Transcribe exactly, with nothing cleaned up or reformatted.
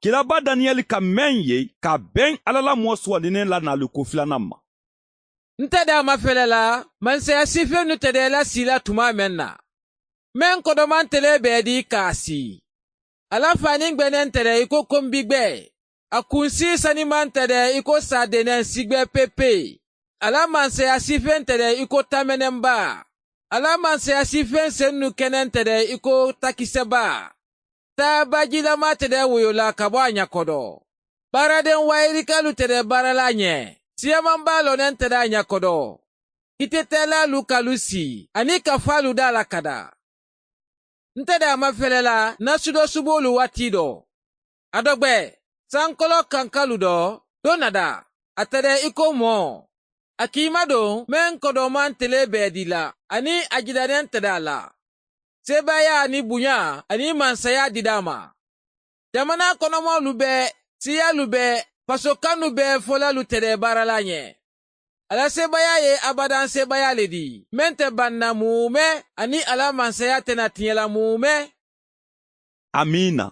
Kilaabaa daniyeli ka meŋ ye ka a beŋ alla la moo suwandinee la naalu ko filanaŋ ma. Nte de a maŋ fele la mansaya siifennu te de la sii la tumaa meŋ na, meŋ kodomaŋ telee be dii ka a sii. A la faaniŋ gbeneŋ te de i ko kombi gbee. A kunsii sanimaŋ te de i ko saadeneŋ sigbee pepee. A la mansaya siifeŋ te de i ko tameneŋ baa. A la mansaya siifeŋ sennu keneŋ te de i ko takise baa. Taa baajiilamaa te de woyo la ka bo a ña kodo. Baaradeŋ waayirikaalu te de baara la a ñe. Siyamaŋ baa loneŋ te de a ña kodo. Ite teelaalu ka lu sii aniŋ ka faalu daa la ka daa. Nte de a maŋ fele la nasudoo suboolu waati doo. A dogbe sankoloo kankalu doo do na daa. A te de i ko moo a kiima doŋ meŋ kodomaŋ telee be dii la aniŋ a jidaneŋ te de a la. Seebaayaa niŋ buñaa aniŋ mansayaa dida a ma. Jamanaa konomoolu be siiyaalu be fasokannu be folaalu te de baara la a ñe. A la seebaayaa ye abadaŋ seebaayaa le dii meŋ te baŋ na muume aniŋ a la mansayaa te na tiña la muume. Amiina.